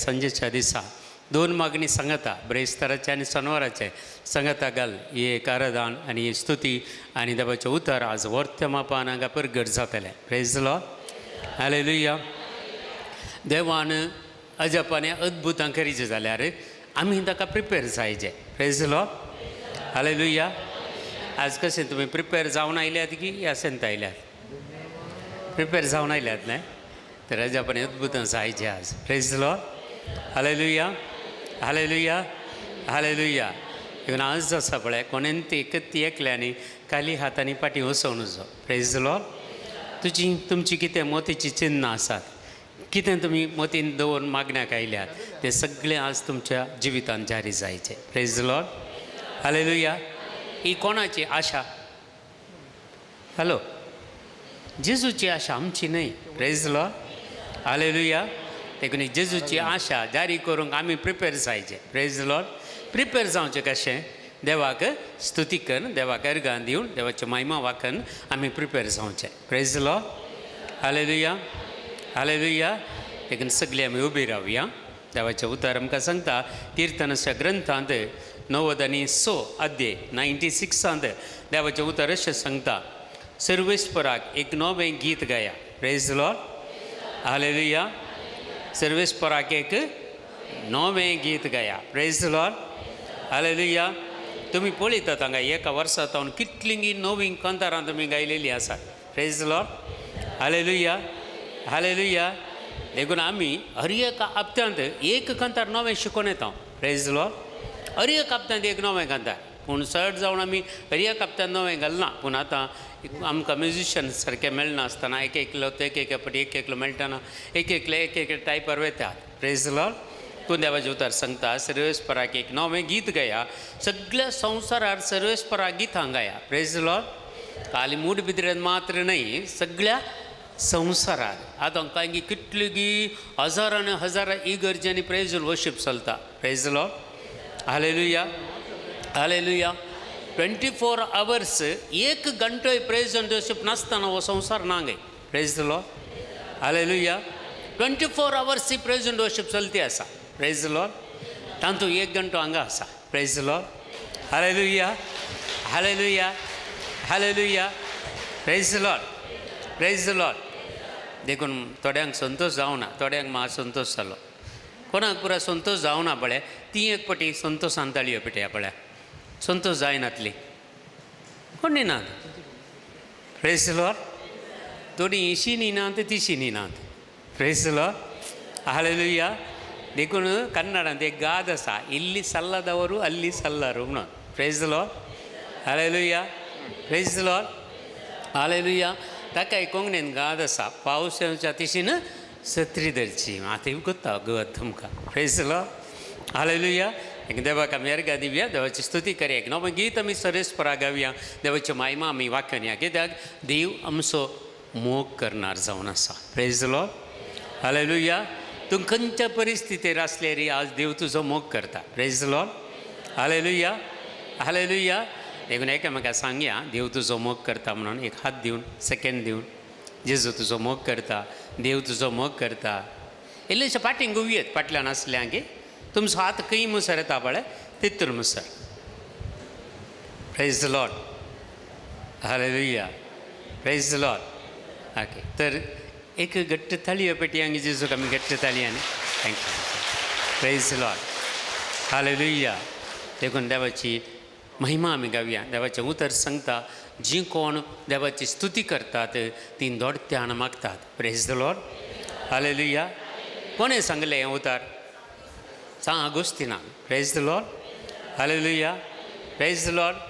संजेच्या दिसा दोन मागणी सांगता, ब्रेस्ताराचे आनी सनवाराचे सांगता घाल. ही एक आराधन आनी ही स्तुती आनी देवाचें उतर आज वर्त्य मापान हांगा परगट जातलें. Praise Lord, hallelujah. देवान अजापाने अद्भुतां करीचे जाल्यार आमी ताका प्रिपेर जायचे. Praise Lord, hallelujah. आज कशें तुमी प्रिपेर जावन आयल्यात की ह्या आयल्यात? प्रिपेर जावन आयल्यात न्हय? तर अजापाने अद्भुतां जायचे आज. Praise Lord, hallelujah, hallelujah, hallelujah. Even आज आसा पळय कोणेन ती एकत ती एकल्यांनी खाली हातांनी फाटीं वसोवन जो. प्रेज लॉर्ड. तुजी तुमची कितें मोतीची चिन्नां आसात, कितें तुमी मोतीन दवरून मागण्याक आयल्यात, तें सगळें आज तुमच्या जिवितांत जारी जायचें. Praise Lord, hallelujah. ही कोणाची आशा? हॅलो, जेजूची आशा, आमची न्हय. Praise Lord, hallelujah. देखून जेजूची आशा जारी करूंक आमी प्रिपेर जायचें. Praise Lord. Prepare जावचें कशें? देवाक स्तुती करून, देवाक अर्गां दिवन, देवाचे महिमा वाकन आमी प्रिपेर जावचें. Praise Lord, hallelujah, hallelujah. देखून सगळीं आमी उबी रावया. देवाचें उतर आमकां सांगता, किर्तनाच्या ग्रंथांत 96 अध्याय, 96 त देवाचें उतर अशें सांगता, सर्वेस्पराक एक नवें गीत गाया. Praise Lord, hallelujah. सर्वेस्पराक एक नवें गीत गाया. Praise Lord, hallelujah. तुमी पळयतात हांगा एका वर्सा सावन कितलीं नवीं कांतारां तुमी गायलेलीं आसात. Praise Lord, hallelujah, hallelujah. देखून आमी हर एका हप्त्यांत एक कांतार नवें शिकोवन येता. प्रेज लॉर्ड. हर एक हप्त्यांत एक नवें कांतार, पूण चड जावन आमी हर एक हप्त्यांत नवें घालना. पूण आतां आमकां म्युजिशियन सारकें मेळना आसतना एक एकलो एक एक फावटी एक एकलो मेळटना एक एकले एक एक टायपार वयतात. Praise Lord. तूं देवाचें उतर सांगता, सर्वेस्पराक एक नवें गीत गाया. सगळ्या संवसारार सर्वेस्पराक गितां गाया. प्रेज लॉर्ड. खाली मूडबिद्रेन मात्र न्हय, सगळ्या संवसारार. आतां कांय कितली हजारांनी हजारां इगर्जांनी प्रेज वर्शीप चलता. Praise Lord, hallelujah, hallelujah. 24 hours एक घंटोय प्रेज आनी वर्शीप नासतना हो संवसार ना गे. Praise Lord, hallelujah. 24 hours he praise and worship चलती आसा. प्रेज लॉर्ड. तातूंत एक घंटो हांगा आसा. Praise Lord, hallelujah, hallelujah, hallelujah. Praise Lord, praise Lord. देखून थोड्यांक संतोश जावना, थोड्यांक मात संतोश जालो. कोणाक पुरा संतोश जावना पळय, ती एक पटी संतोशान ताळयो पेटया पळय. संतोश जायनातली कोण नात. प्रेज लॉर्ड. थोडीं इशींनी नात, तिशींनी नात. Praise Lord, hallelujah. देखून कन्नडांत एक गाद आसा, इल्ली सल्लादವರು ಅಲ್ಲಿ ಸಲ್ಲರು म्हणून. Praise Lord, hallelujah, praise Lord, hallelujah. ताका कोंकणीन गाद आसा, पावस येवच्या तिशीन सत्री धरची. आतां गोत्ता गत तुमकां. Praise Lord, hallelujah. एक देवाक आमी अर्घा दिवया, देवाची स्तुती करया. एक नवें गीत आमी सर्वेस्परा गावया, देवाची महिमा आमी वाक्यान. कित्याक देव आमचो मोग करणार जावन आसा. Praise Lord, hallelujah. तूं खंयच्या परिस्थितीर आसल्यार आज देव तुजो मोग करता. Praise Lord, hallelujah, hallelujah. देखून एकामेका सांगया, देव तुजो मोग करता म्हणून. एक हात दिवन, सेकेंड दिवन, जेजू तुजो मोग करता, देव तुजो मोग करता. इल्लेशें फाटीं गुवयेत फाटल्यान आसल्या की तुमचो हात खंय मुसर येता पळय तितूर मुसर. Praise Lord, hallelujah, praise Lord. Okay, तर एक घट्ट ताळयो पेटयांक जेजूक आमी घट्ट ताळयांनी. Thank you. Praise Lord, hallelujah. देखून देवाची महिमा आमी गावया. देवाचें उतर सांगता, जीं कोण देवाची स्तुती करतात तीं दोडत्यान मागतात. Praise the Lord, hallelujah. कोणें सांगलें हें उतर? सांग आगोस्तिनान. Praise the Lord, hallelujah, praise the Lord.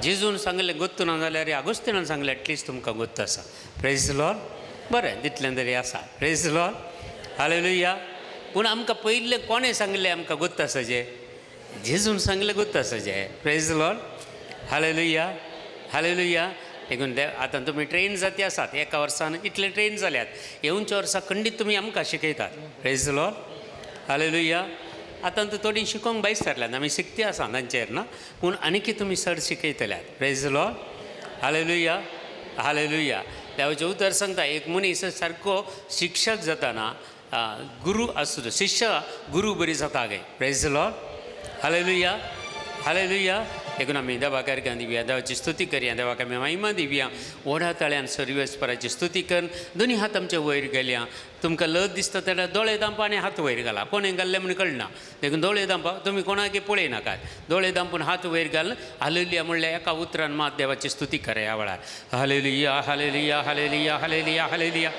जेजून सांगलें गोत्तू ना जाल्यार आगोस्तिनान सांगलें एटलिस्ट तुमकां गोत्त आसा. Praise the Lord. बरें तितलें तरी आसा. Praise the Lord, hallelujah. पूण आमकां पयलें कोणें सांगलें आमकां गोत्त आसा जें? जेजून सांगलें गोत्त आसा जें. Praise the Lord, hallelujah, hallelujah. देखून देव आतां तुमी ट्रेन जाती आसात. एका वर्सान इतले ट्रेन जाल्यात, येवच्या वर्सा खंडीत तुमी आमकां शिकयतात. Praise the Lord, hallelujah. आतां तर थोडीं शिकोवंक भायर सरल्यात, आमी शिकती आसा तांचेर ना, पूण आनीकी तुमी चड शिकयतल्यात. Praise the Lord, hallelujah, hallelujah. देवाचें उतर सांगता, एक मनीस सारको शिक्षक जाताना गुरू आसूं, शिष्य गुरू बरी जाता गे. Praise Lord, hallelujah, hallelujah. देखून आमी देवाक अर्घां दिवया, देवाची स्तुती करया, देवाक आमी महिमा दिवया. व्हडा ताळ्यान सर्वेस्पराची स्तुती करून दोनी हात आमचे वयर गेल्या. तुमकां लज दिसता जाल्यार दोळे दांपा आनी हात वयर घाला. कोणें घाल्लें म्हूण कळना, देखून दोळे दांपा, तुमी कोणाक पळयनाकात. दोळे दांपून हात वयर घाल, हालेलुया म्हणल्यार एका उतरान मात देवाची स्तुती करा ह्या वेळार. Hallelujah, hallelujah, hallelujah, hallelujah, hallelujah,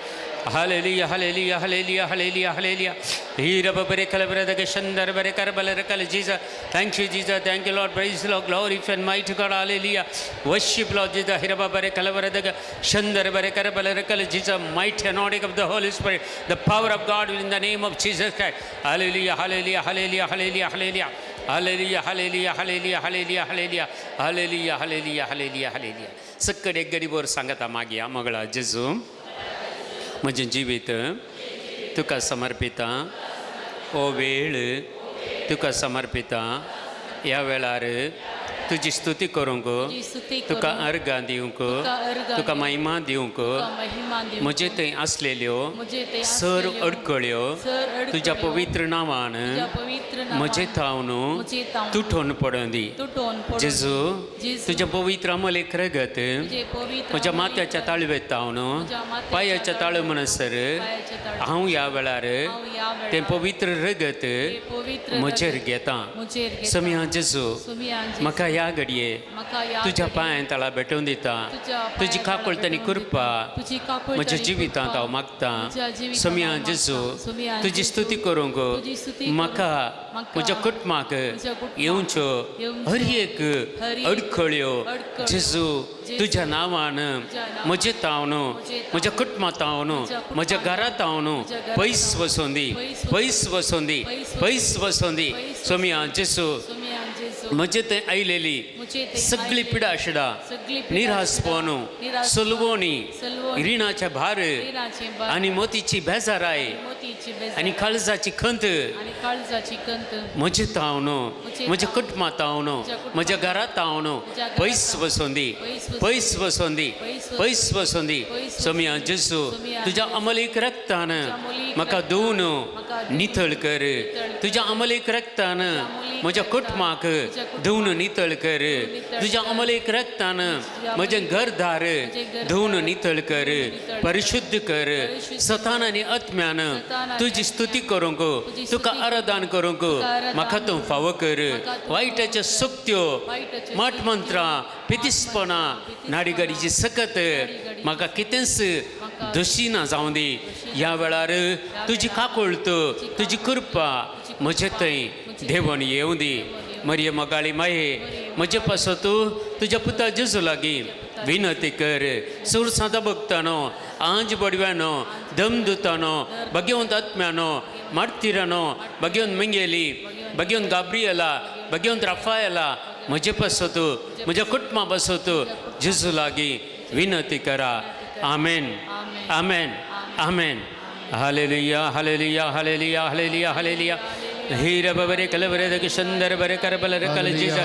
hallelujah, hallelujah, hallelujah, hallelujah, hallelujah. Hira बरे कल बरे शंदर बरे कर बल रकल. Jesus, thank you Jesus, thank you Lord. Praise Lord, glory and might God. Hallelujah. Worship Lord Jesus. Hira बरे कल बरे शंदर बरे कर बल रकल. Jesus, might anointing of the Holy Spirit, the power of God in the name of Jesus Christ. Hallelujah, hallelujah, hallelujah, hallelujah, hallelujah, hallelujah, hallelujah, hallelujah, hallelujah, hallelujah, hallelujah, hallelujah, hallelujah, hallelujah. सक्कड एक गरीबोर सांगता मागया. मगळा जेजू, म्हजें जिवीत तुका समर्पिता, हो वेळ तुका समर्पिता. ह्या वेळार तुजी स्तुती करूंक, तुजी स्तुती तुका करूंक, अर्गां दिवंक, तुका अर्गां तुका दिवंक, महिमा दिवंक, तुका महिमा दिवंक, म्हजे थंय आसलेल्यो म्हजे थंय सर आसलेल्यो अडकळ्यो सर अडकळ्यो तुज्या पवित्र नांवान तुज्या पवित्र नांवान म्हजे थावन म्हजे थावन तुटोवन पडूं दी. तुटोवन पडूं. जेजू, जेजू, तुज्या पवित्र अमलेक रगत तुजें पवित्र म्हज्या अमूल्य माथ्याच्या ताळवेत थावन म्हज्या माथ्याच्या पांयाच्या ताळू म्हणसर पांयाच्या ताळू हांव ह्या वेळार हांव ह्या वेळार तें पवित्र रगत तें पवित्र म्हजेर रगत घेता. म्हजेर घेता. समिया जेजू, सुमिया जेजू, म्हाका ह्या घडये म्हाका ह्या तुज्या घडये पांयां तळा भेटोवन दिता. तुज्या तुजी पांयां तळा काकूळट आनी भेटोवन कृपा दिता. तुजी काकूळट म्हज्या आनी जिवितांत कृपा हांव मागतां. म्हज्या जिवितांत समिया हांव जेजू, मागतां. सुमिया तुजी जेजू, स्तुती करूंक तुजी स्तुती करूंक म्हाका म्हाका म्हज्या कुटुंबाक म्हज्या कुटुंबाक येवच्यो येवच्यो हर एक हर एक अडखळ्यो अडखळ्यो जेजू जेजू, तुज्या नांवान तुज्या नांवान म्हजे तावन म्हजे तावन म्हज्या कुटुंबा तावन म्हज्या कुटुंबा म्हज्या घरा तावन म्हज्या घरा पयस तावन वसों दी, पयस पयस वसों दी, पयस पयस वसों दी. पयस सोमिया जेजू, सुमिया जेजू, म्हजे थंय आयलेली म्हजे थंय सगळी आयलेली पिडाशिडां, सगळी पिडाशिडां, निरासपण, निरासपण, सलवणी, सलवणी, रिणाचे भार रिणाचे भार, आनी मोतीची बेजाराय मोतीची बेजार आनी काळजाची खंत आनी काळजाची कंत म्हजे तावन म्हज्या तावन, कुटुंबा तावन म्हज्या कुटुंबा म्हज्या घरा तावन म्हज्या घरा पयस तावन, वसों दी, पयस वसों पयस वसों दी, पयस वसों पयस वसों दी. पयस वसों सोमिया दी. जेजू, सोमिया तुज्या जेजू, अमलीक रक्तान तुज्या अमोलीक म्हाका रक्तान धुवन म्हाका धुवन नितळ कर. नितळ कर. तुज्या अमलीक रक्तान तुज्या अमोलीक म्हज्या रक्तान कुटुंबाक म्हज्या कुटुंबाक धुवन नितळ कर. नितळ तुज्या कर. अमलीक रक्तान तुज्या म्हजें अमोलीक घरदार म्हजें घरदार धुवन नितळ कर, नितळ कर. परिशुद्ध कर. परिशुद्ध सतान आनी आत्म्यान सतान आनी तुजी स्तुती करूंक, तुजी तुका स्तुती आराधन करूंक तुका आराधन म्हाका तूं फावो कर. म्हाका तूं वायटाच्यो फावो कर. सक्त्यो, वायटाच्यो माटमंत्रां, पितिसपणां, नाडीगाडीची सकत नाडीगाडीची म्हाका कितेंच म्हाका दोशी ना जावं दी. दोशी ह्या वेळार तुजी काकुळट, तुजी कृपा म्हजे थंय देवण येवं दी. मरिय मगाळी माये, म्हजे पासत तुज्या पुता जेजू लागीं विनंती कर. सुरसांता भक्तानो, आंज बडव्यानो, दमदुतानो, भगवंत आत्म्यानो, मार्तिरानो, भगवंत मिंगेली, भगवंत गाब्रियला, भगवंत राफायला म्हजे पासत, म्हज्या कुटुंबा पासत जेजू लागीं विनंती करा. आमेन, आमेन, आमेन. Hallelujah, hallelujah, hallelujah, hallelujah, hallelujah. हीर बरे कल बरे दग शंदर बरे कर बल रे कल जीजा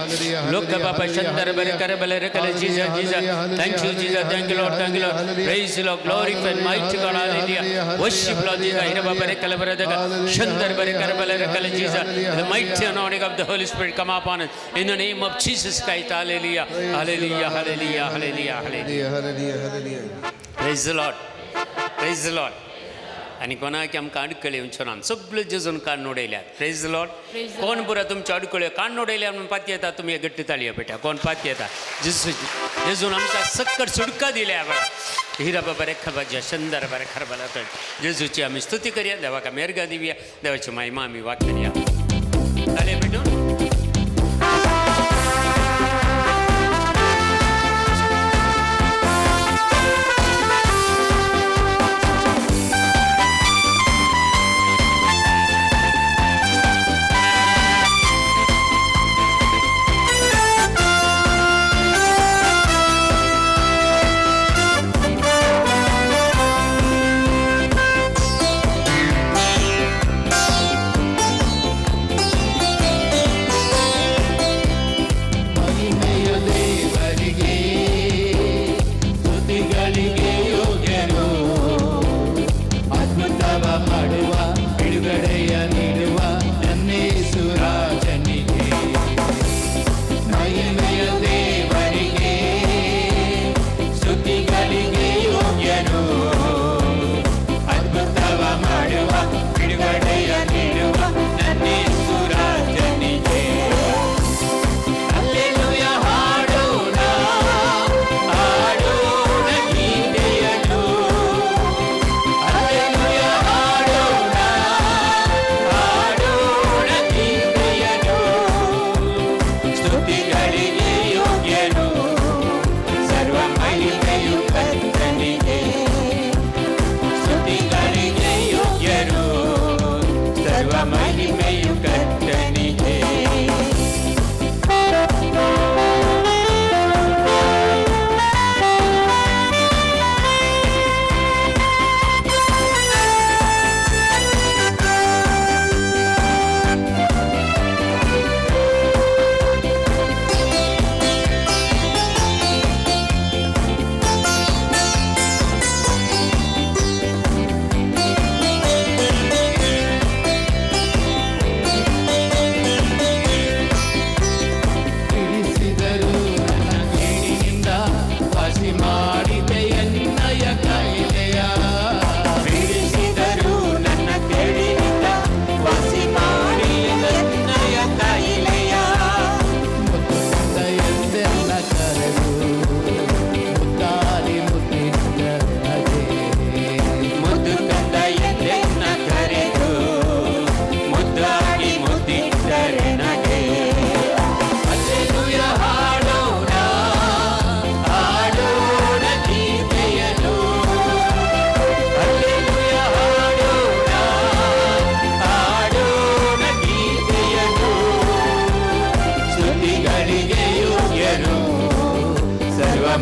लोक बाबा शंदर बरे कर बल रे कल जीजा. जीजा, thank you जीजा, thank you Lord, thank you Lord. Praise Lord, glory and might God. Hallelujah. Worship Lord जीजा. हीर बाबा रे कल बरे दग शंदर बरे कर बल रे कल जीजा. The mighty anointing of the Holy Spirit come upon us in the name of Jesus Christ. Hallelujah, hallelujah, hallelujah, hallelujah, hallelujah. Hallelujah, hallelujah. Praise the Lord, praise the Lord. आनी कोणाक आमकां अडकळी येवच्यो ना, सगळ्यो जेजून काडून उडयल्यात. Praise the Lord. Praise the कोण पुरा तुमच्यो अडकळ्यो काडून उडयल्या म्हणून पाती येता तुमी गट्टी ताळयो पेट्या. कोण पाती येता? जेजू, जेजून आमकां सक्कड सुटका दिल्या. हिरा बाबा रे खबाज्या शंदर बरे खरबला. जेजूची आमी स्तुती करया, देवाक आमी अर्घां दिवया, देवाची महिमा आमी वाक करया. ताळयो पेटून. Hallelujah.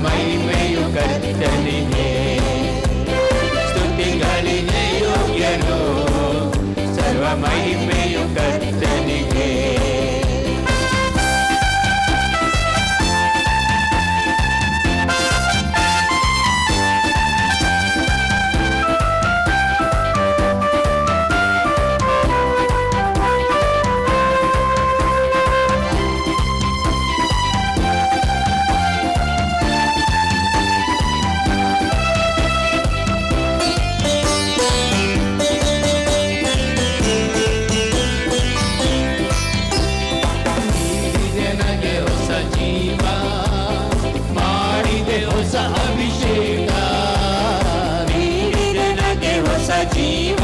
ಮಹಿಮೆಯು ಕರ್ತನಿಗೆ. ಸ್ತುತಿಗಳಿಗೆ ಯೋಗ್ಯನು, ಸರ್ವ ಮಹಿಮೆಯು ಕರ್ತನಿಗೆ. ನನಗೆ ಹೊಸ ಜೀವ ಮಾಡಿದೆ, ಹೊಸ ಅಭಿಷೇಕ. ನೀಡಿದೆ ನನಗೆ ಹೊಸ ಜೀವ,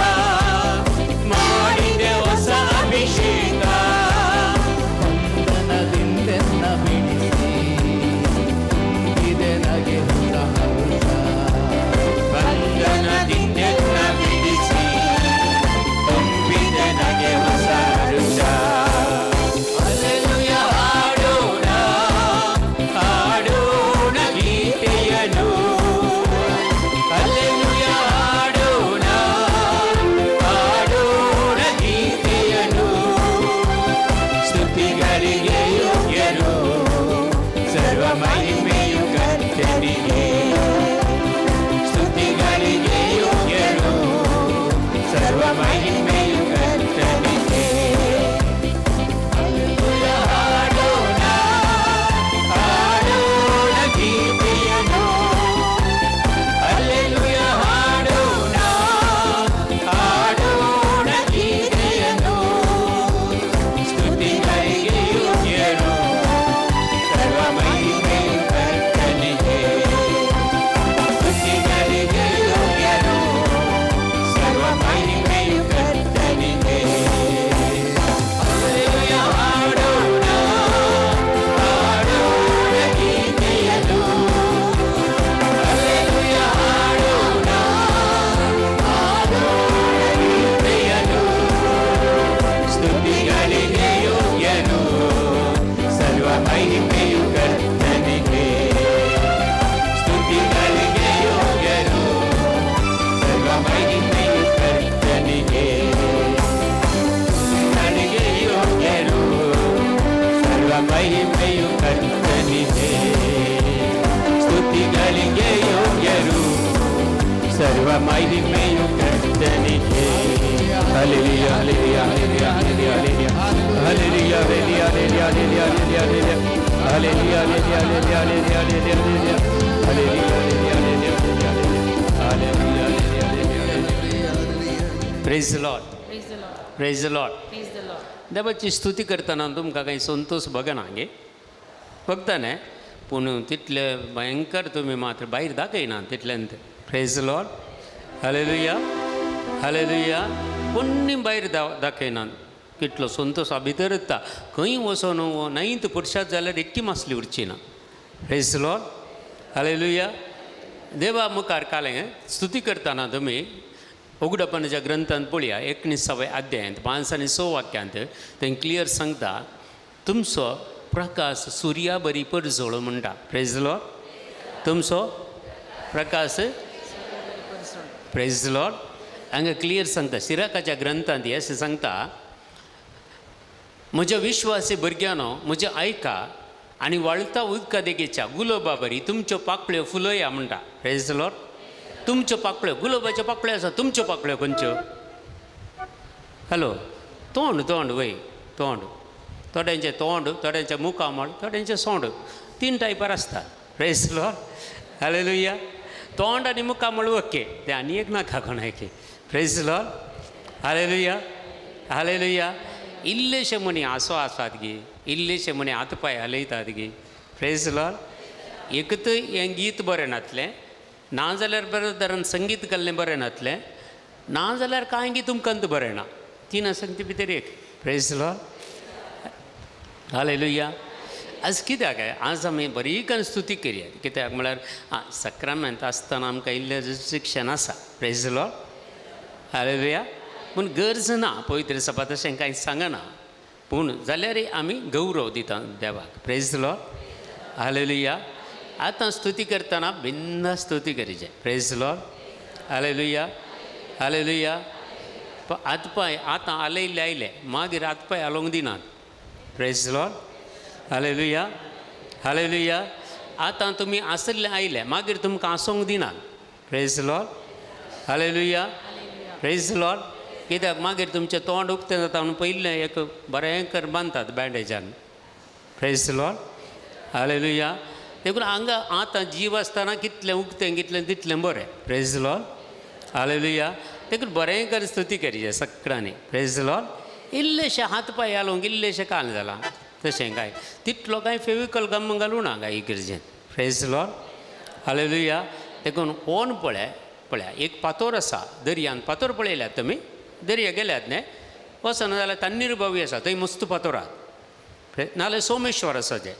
ಮಾಡಿದೆ ಹೊಸ ಅಭಿಷೇಕ. ಬಂಧನದಿಂದೆನ್ನ ಬಿಡಿಸಿ ತುಂಬಿದೆ ನನಗೆ ಹೊಸ ಹರುಷ. ಬಂಧನದಿಂದೆನ್ನ ಬಿಡಿಸಿ ತುಂಬಿದೆ ನನಗೆ ಹೊಸ ಹರುಷ. ಹಲ್ಲೆಲೂಯ ಹಾಡೋಣ, ಹಾಡೋಣ ಗೀತೆಯನ್ನು. ಹಲ್ಲೆಲೂಯ ಹಾಡೋಣ, ಹಾಡೋಣ ಗೀತೆಯನ್ನು. ಸ್ತುತಿಗಳಿಗೆ ಯೋಗ್ಯನು, ಸರ್ವ ಮಹಿಮೆಯು ಕರ್ತನಿಗೆ. ಸ್ತುತಿಗಳಿಗೆ ಯೋಗ್ಯನು, ಸರ್ವ ಮಹಿಮೆಯು ಕರ್ತನಿಗೆ. ಹಲ್ಲೆಲೂಯ ಹಾಡೋಣ, ಹಾಡೋಣ ಗೀತೆಯನ್ನು. ಹಲ್ಲೆಲೂಯ ಹಾಡೋಣ, ಹಾಡೋಣ ಗೀತೆಯನ್ನು. ಸ್ತುತಿಗಳಿಗೆ ಯೋಗ್ಯನು, ಸರ್ವ ಮಹಿಮೆಯು ಕರ್ತನಿಗೆ. ಸ್ತುತಿಗಳಿಗೆ ಯೋಗ್ಯನು, ಸರ್ವ ಮಹಿಮೆಯು ಕರ್ತನಿಗೆ. ಹಲ್ಲೆಲೂಯ ಹಾಡೋಣ, ಹಾಡೋಣ ಗೀತೆಯನ್ನು. ಹಲ್ಲೆಲೂಯ ಹಾಡೋಣ, ಹಾಡೋಣ ಗೀತೆಯನ್ನು. ಸ್ತುತಿಗಳಿಗೆ ಯೋಗ್ಯನು, ಸರ್ವ ಮಹಿಮೆಯು ಕರ್ತನಿಗೆ. ಸ್ತುತಿಗಳಿಗೆ ಯೋಗ್ಯನು, ಸರ್ವ ಮಹಿಮೆಯು ಕರ್ತನಿಗೆ. ಸ್ತುತಿಗಳಿಗೆ ಯೋಗ್ಯನು, ಸರ್ವ ಮಹಿಮೆಯು ಕರ್ತನಿಗೆ. ಸ್ತುತಿಗಳಿಗೆ ಯೋಗ್ಯರು, ಸರ್ವ ಮಹಿಮೆಯು ಕರ್ತನಿಗೆ. Hallelujah, hallelujah, hallelujah, hallelujah, hallelujah, hallelujah, hallelujah, hallelujah, hallelujah, hallelujah, hallelujah, hallelujah, hallelujah, hallelujah, hallelujah, hallelujah, hallelujah. Praise Lord. Praise the Lord. Praise Lord. Praise the Lord. देवाची स्तुती करतना तुमकां कांय संतोश भगना गे, भगता न्हय, पूण तितले भयंकर तुमी मात्र भायर दाखयना तितल्यान तें. प्रेज लॉर्ड, हालेलुया, हालेलुया. कोणी भायर दाखयना कितलो संतोश भितर येता. खंय वचोन न्हंयत पुरशाद जाल्यार एकटी मासली उरची ना. Praise Lord, hallelujah. देवा मुखार कालें स्तुती करतना तुमी उगडपणाच्या ग्रंथांत पळया, 19व्या अध्यायांत 5 आनी 6 वाक्यांत थंय क्लियर सांगता, तुमचो प्रकाश सुर्या बरी परजळ म्हणटा. प्रेज लॉर्ड. तुमचो प्रकाश, प्रेज लॉर्ड. हांगा क्लियर सांगता सिराकाच्या ग्रंथांत अशें सांगता, म्हज्या विश्वासी भुरग्यांनो म्हजें आयका आनी व्हाळता उदका देगेच्या गुलोबा बरी तुमच्यो पाकळ्यो फुलया म्हणटा. प्रेज लॉर्ड. तुमच्यो पाकळ्यो, गुलोबाच्यो पाकळ्यो आसा, तुमच्यो पाकळ्यो खंयच्यो? हॅलो, तोंड, तोंड वय तोंड, थोड्यांचें तोंड, थोड्यांचें मुखामळ, थोड्यांचें सोंड, 3 टायपार आसता. Praise Lord, hallelujah. तोंड आनी मुखामळ ओके, तें आनी एक नाका कोणाक. प्रेज लॉर्ड, हालेलुया, हालेलुया. इल्लेशे म्हणी आसो आसात गे, इल्लेशे म्हणी हात पांय हालयतात गे. प्रेज लॉर्ड. एकूत हें गीत बरें नातलें, नाजाल्यार बरें धरून संगीत केल्लें बरें नातलें, नाजाल्यार कांय गीत तुमकां बरें ना. 3 आसा ती भितर एक. Praise Lord, hallelujah. आज कित्याक काय आज आमी बरी करून स्तुती करया, कित्याक म्हळ्यार आं सक्रामेंत आसतना आमकां इल्लें शिक्षण आसा. Praise Lord, hallelujah. पूण गरज ना, पवित्र सभा तशें कांय सांगना, पूण जाल्यारय आमी गौरव दिता देवाक. Praise Lord, hallelujah. आतां स्तुती करतना बिंदास स्तुती करीचे. Praise Lord, hallelujah, hallelujah. हातपांय आतां आलयल्ले आयले, मागीर हातपांय हालोवंक दिनात. प्रेज लॉर्ड, हालेलुया, हालेलुया. आतां तुमी आसल्ले आयले, मागीर तुमकां आसूंक दिनात. Praise Lord, hallelujah, praise Lord. कित्याक मागीर तुमचें तोंड उक्तें जाता म्हणून पयलें एक बरें कर बांदतात बँडेजान. Praise Lord, hallelujah. देखून हांगा आतां जीव आसतना कितलें उक्तें कितलें तितलें बरें. Praise Lord, hallelujah. देखून बरें कर स्तुती करीचे सगळ्यांनी. प्रेज लॉर्ड. इल्लेशे हात पांय घालूंक इल्लेशें काल जालां तशें कांय तितलो कांय फेविकॉल गम घालूं ना काय इगर्जेन. Praise Lord, hallelujah. देखून कोण पळय पळया एक फातोर आसा दर्यान, फातोर पळयल्यात तुमी? दर्या गेल्यात न्ही? वचना जाल्यार तन्नीर बावी आसा थंय मस्त फातोर आहात, नाल्यार सोमेश्वर आसा ते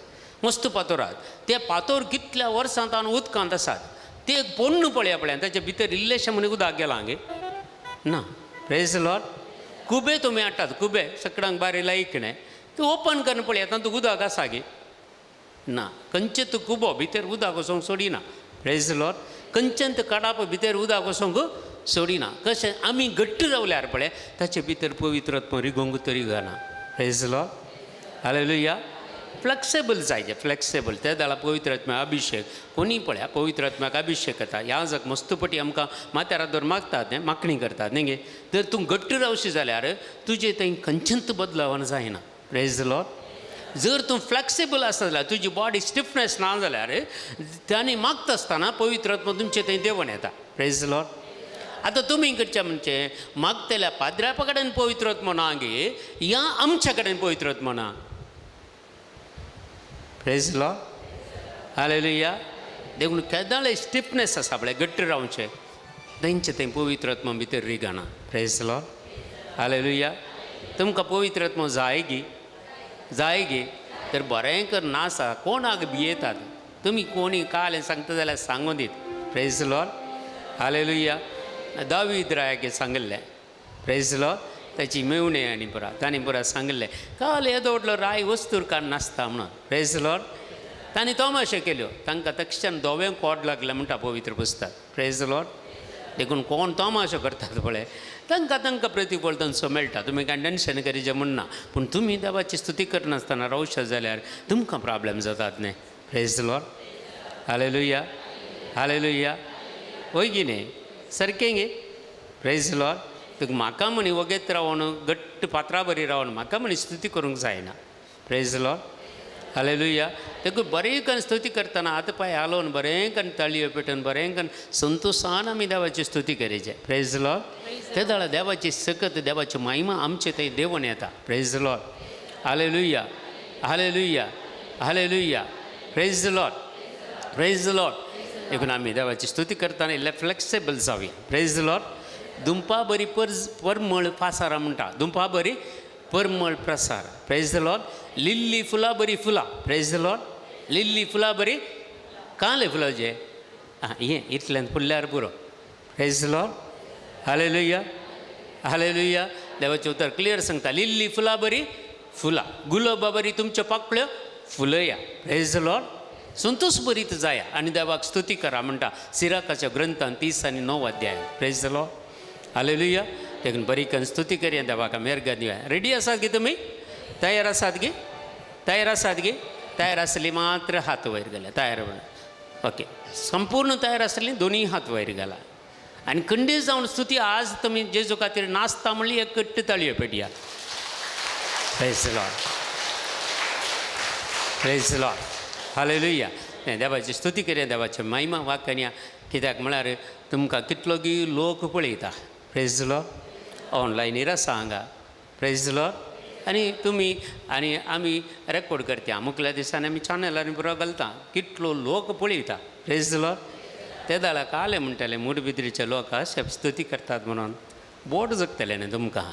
मस्त फातोर आहात. ते फातोर कितल्या वर्सां तावन उदकांत आसात, ते पोण्ण पळया पळया ताचे भितर इल्लेशें म्हण उदक गेलां गे ना. Praise Lord. खुबे तुमी हाडटात, खुबे सगळ्यांक बारी लायक न्ही, तूं ओपन करून पळया तातूंत उदक आसा गे ना. खंयचे तूं खुबो भितर उदक वचोंक सोडिना. प्रेज लॉर्ड. खंयच्यान काडाप भितर उदक वचोंक सोडिना. कशें आमी घट्ट रावल्यार पळय ताचे भितर पवित्र आत्मो रिगोवंक तरी गाना. Praise Lord, hallelujah. Flexible जायचे, फ्लेक्सेबल. ते दाळा पवित्र आत्म्या अभिशेक कोणी पळया पवित्र आत्म्याक अभिशेक करता. याजक मस्तपटी आमकां माथ्यार हात दवर मागतात न्ही, मागणी करतात न्ही गे. जर तूं घट्ट रावशी जाल्यार तुजें थंय खंयच्यान बदलावन जायना. Praise Lord. जर तूं फ्लेक्सिबल आसा जाल्यार तुजी बॉडी स्टिफनेस ना जाल्यार तांणी मागता आसतना पवित्र आत्मो तुमचे थंय देंवन येता. Praise Lord. आतां तुमी करचें म्हणचे मागतल्या पाद्र्यापा कडेन पवित्र आत्मो ना गे, या आमच्या कडेन पवित्र आत्मो ना. Praise Lord, hallelujah. देखून केदाळे स्टिफनेस आसा पळय घट्ट रावचें, तेंचे थंय पवित्र आत्मो भितर रिगाना. Praise Lord, hallelujah. तुमकां पवित्र आत्मो जाय गी, जाय गे तर बरें कर नासा कोणाक भियेतात तुमी? कोणी काल सांगता जाल्यार सांगून दीत. Praise Lord, hallelujah. दावीद रायाक सांगिल्लें. प्रेज लॉर्ड. ताची मेवणे आनी पुरा तांणी पुरा सांगिल्लें काल येदो व्हडलो राय वस्तूर काड नासता म्हणून. Praise Lord. तांणी तमाशे केल्यो, तांकां तक्षण धवें कोड लागलें म्हणटा पवित्र पुस्तक. Praise Lord. देखून कोण तमाशो करतात पळय तांकां तांकां प्रतिफळ तांचो मेळटा. तुमी कांय टेन्शन करीचें म्हण ना, पूण तुमी देवाची स्तुती करनासतना रावशात जाल्यार तुमकां प्रॉब्लम जातात न्ही. Praise Lord, hallelujah, hallelujah. वय गी न्ही सारकें गे? Praise Lord. तुका म्हाका म्हणी वगेत रावन घट्ट पात्रां बरी रावन म्हाका म्हणी स्तुती करूंक जायना. Praise Lord, hallelujah. देखून बरें करून स्तुती करतना हात पांय हालोवन बरें करून ताळयो पेटोवन बरें करून संतोशान आमी देवाची स्तुती करीचे. Praise Lord. ते दाळा देवाची सकत देवाची महिमा आमचे थंय देवून येता. Praise Lord, hallelujah, hallelujah, hallelujah. Praise Lord, praise Lord. देखून आमी देवाची स्तुती करतना इल्ले फ्लेक्सिबल जावया. Praise Lord. दुंपा बरी परमळ पासारा म्हणटा, दुंपा बरी परमळ प्रसार. Praise Lord. Lily फुलां बरी फुलां. Praise Lord. Lily फुलां बरी काले फुलां जे आं हें इतल्यान फुल्ल्यार पुरो. Praise Lord, hallelujah, hallelujah. देवाचें उतर क्लियर सांगता, लिल्ली फुलां बरी फुलां, गुलाबा बरी तुमच्यो पाकळ्यो फुलया. Praise Lord. संतोष बरीत जाया आनी देवाक स्तुती करा म्हणटा सिराकाच्या ग्रंथान 30 आणि 9 अध्याय. Praise Lord, hallelujah. देखून बरी करून स्तुती करया, देवाक मेरगा दिवया. रेडी आसात गी तुमी? तयार आसात गी? तयार आसात गी? तयार आसली मात्र हात वयर घाला. तयार, ओके. संपूर्ण तयार आसली दोनूय हात वयर घाला आनी खंडीत जावन स्तुती आज तुमी जेजू खातीर नाचता म्हणली एक कट्ट ताळयो पेटया. Praise Lord, praise Lord, hallelujah. देवाची स्तुती करया, देवाची महिमा वाकणया. कित्याक म्हळ्यार तुमकां कितलो गी लोक पळयता. Praise Lord. ऑनलायनीर आसा हांगा. Praise Lord. आनी तुमी आनी आमी रेकॉर्ड करता, मुखल्या दिसांनी आमी चॅनलांनी पुरो घालता, कितलो लोक पळयता. Praise Lord. ते दाळा काले म्हणटाले मुडबिद्रीचे लोक अशे स्तुती करतात म्हणून बोट जगतले न्ही तुमकां.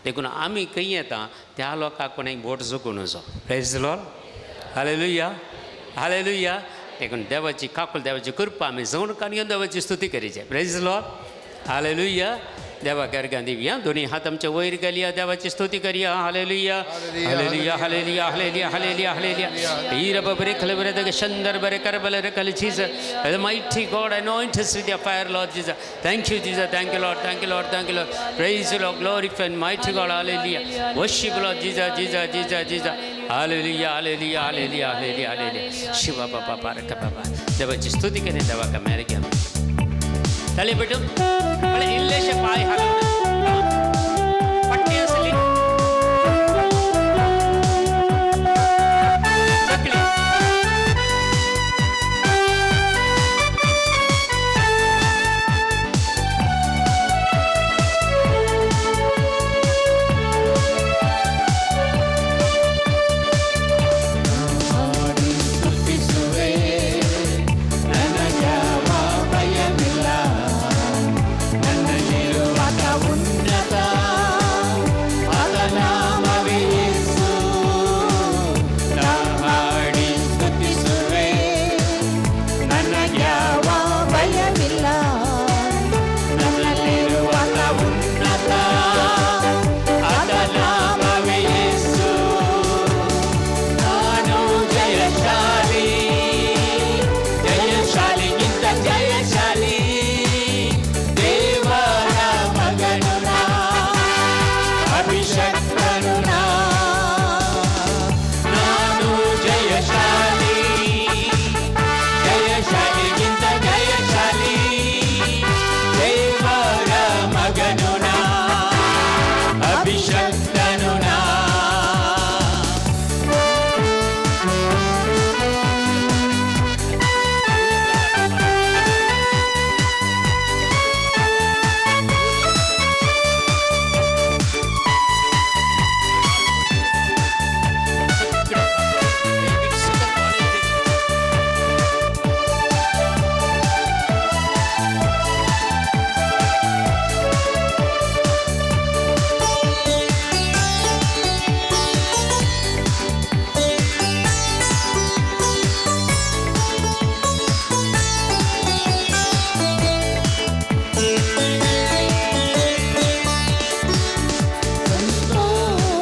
देखून आमी खंय येता त्या लोकांक कोणें बोट जगूं नजो. Praise Lord, hallelujah, hallelujah. देखून देवाची काकूल, देवाची कृपा आमी जवण काडून घेवन देवाची स्तुती करीचे. Praise Lord, hallelujah. देवाक अर्गां दिवया. दोनी हात आमचे वयर घालया, देवाची स्तुती करया. Hallelujah hallelujah hallelujah hallelujah hallelujah hallelujah. हीर बरे खलबरे दग शंदर बरे करबल रे कल Jesus. The mighty God, anoint us with your fire, Lord Jesus. Thank you, Jesus. Thank you, Lord. Thank you, Lord. Thank you, Lord. Praise you, Lord. Glorify and mighty God. Hallelujah. Worship, Lord Jesus, Jesus, Jesus, Jesus. Hallelujah, hallelujah, hallelujah, hallelujah, hallelujah. Shiva Baba Baraka Baba. देवाची स्तुती केली, देवाक मेरे घ्या. ताली पेटून म्हळ्यार इल्लेशे पांय हालोवन पट्टी आसली तकली. ಸ್ತುತಿಸುವೆ, ನನಗ್ಯಾವ ಭಯವಿಲ್ಲ. ನನ್ನಲ್ಲಿರುವಾತ ಉನ್ನತ, ಆತ ನಾಮವೇ ಯೇಸು. ನಾ ಹಾಡಿ ಸ್ತುತಿಸುವೆ, ನನಗ್ಯಾವ ಭಯವಿಲ್ಲ. ನನ್ನಲ್ಲಿರುವಾತ ಉನ್ನತ, ಆತ ನಾಮವೇ ಯೇಸು. ನಾನು ಜಯಶಾಲಿ, ಜಯಶಾಲಿಗಿಂತ ಜಯಶಾಲಿ. ದೇವರ ಮಗನು ನಾ, ಅಭಿಷಕ್ತನು ನಾ. ನಾನು ಜಯಶಾಲಿ, ಜಯಶಾಲಿಗಿಂತ ಜಯಶಾಲಿ. ದೇವರ ಮಗನು ನಾ, ಅಭಿಷಕ್ತನು ನಾ.